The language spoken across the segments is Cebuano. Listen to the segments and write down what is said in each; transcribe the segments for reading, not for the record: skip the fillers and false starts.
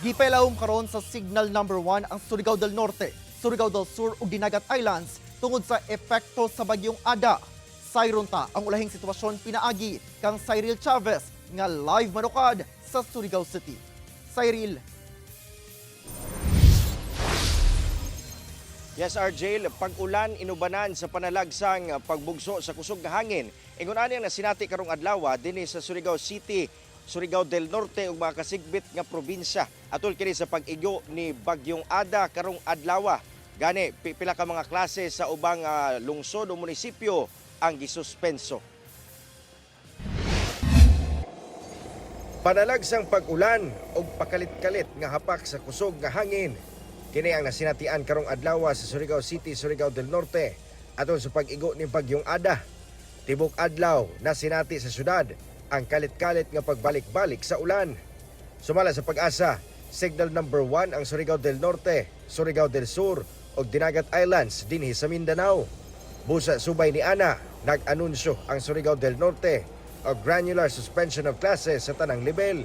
Gipailawom karon sa signal number 1 ang Surigao del Norte, Surigao del Sur ug Dinagat Islands tungod sa epekto sa bagyong Ada. Sayron ta ang ulahing sitwasyon pinaagi kang Cyril Chavez nga live manukad sa Surigao City. Cyril. Yes, RJ, pag-ulan inubanan sa panalagsang pagbugso sa kusog nga hangin. Ingon ani ang nasinati karong adlaw dinhi sa Surigao City, Surigao del Norte ug mga kasigbit nga probinsya. Atol kini sa pag-igo ni Bagyong Ada karong adlaw. Gani pila ka mga klase sa ubang lungsod o munisipyo ang gisuspenso. Panalagsang pag-ulan og pakalit-kalit nga hapak sa kusog nga hangin. Kini ang nasinatian karong adlaw sa Surigao City, Surigao del Norte atol sa pag-igo ni Bagyong Ada. Tibok adlaw nasinati sa syudad ang kalit-kalit nga pagbalik-balik sa ulan. Sumala sa Pag-asa, signal number 1 ang Surigao del Norte, Surigao del Sur ug Dinagat Islands dinhi sa Mindanao. Busa subay ni Ana, nag-anunsyo ang Surigao del Norte og granular suspension of classes sa tanang level.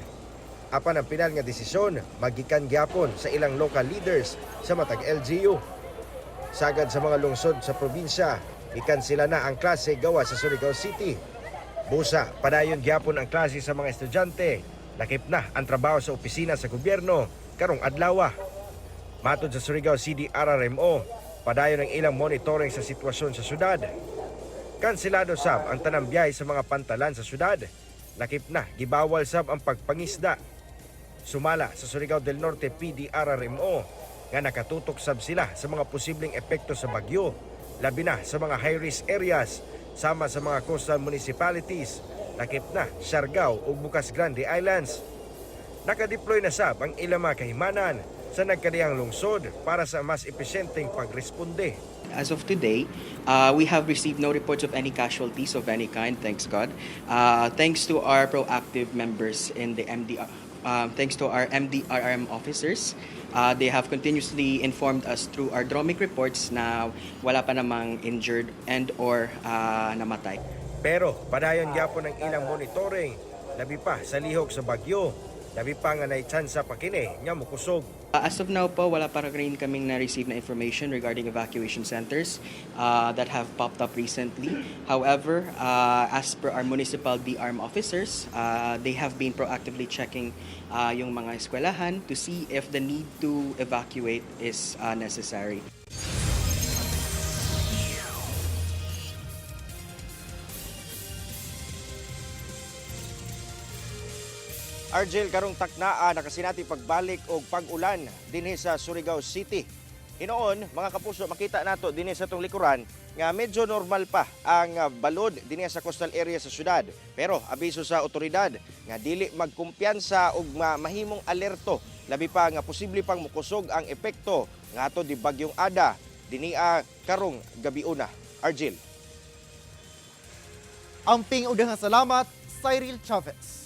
Apan ang pinal nga desisyon magikan gyapon sa ilang local leaders sa matag LGU. Sagad sa mga lungsod sa probinsya, ikansila na ang klase gawa sa Surigao City. Busa, padayon gyapon ang klase sa mga estudyante. Lakip na ang trabaho sa opisina sa gobyerno karong adlaw. Matod sa Surigao City RRMO, padayon ang ilang monitoring sa sitwasyon sa syudad. Kanselado sab ang tanang biyahe sa mga pantalan sa syudad. Lakip na gibawal sab ang pagpangisda. Sumala sa Surigao del Norte PDRRMO nga nakatutok sab sila sa mga posibleng epekto sa bagyo, labi na sa mga high-risk areas sama sa mga coastal municipalities, lakip na Siargao ug Bucas Grande Islands. Nakadeploy na sab ang ilang mga kahimanan sa nagkadiyang lungsod para sa mas epesyenteng pagresponde. As of today, we have received no reports of any casualties of any kind, thanks God. Thanks to our proactive members in the MDR, thanks to our MDRRM officers, they have continuously informed us through our DROMIC reports na wala pa namang injured and or namatay. Pero padayon gyapon ang ilang monitoring, labi pa sa lihok sa bagyo, labi pa nga nay tsansa pa kini nga mokusog. As of now po, wala pa rin kaming na-receive na information regarding evacuation centers that have popped up recently. However, as per our municipal DRM officers, they have been proactively checking yung mga eskwelahan to see if the need to evacuate is necessary. Argel, karong taknaa nakasinati pagbalik og pag-ulan dinhi sa Surigao City. Hinoon, mga kapuso, makita nato dinhi sa atong likuran nga medyo normal pa ang balod dinhi sa coastal area sa syudad. Pero abiso sa otoridad nga dili magkumpiyansa og mahimong alerto, labi pa nga posible pang mukusog ang epekto ngadto di Bagyong Ada dinia karong gabiuna. Argel. Amping og daghang salamat, Cyril Chavez.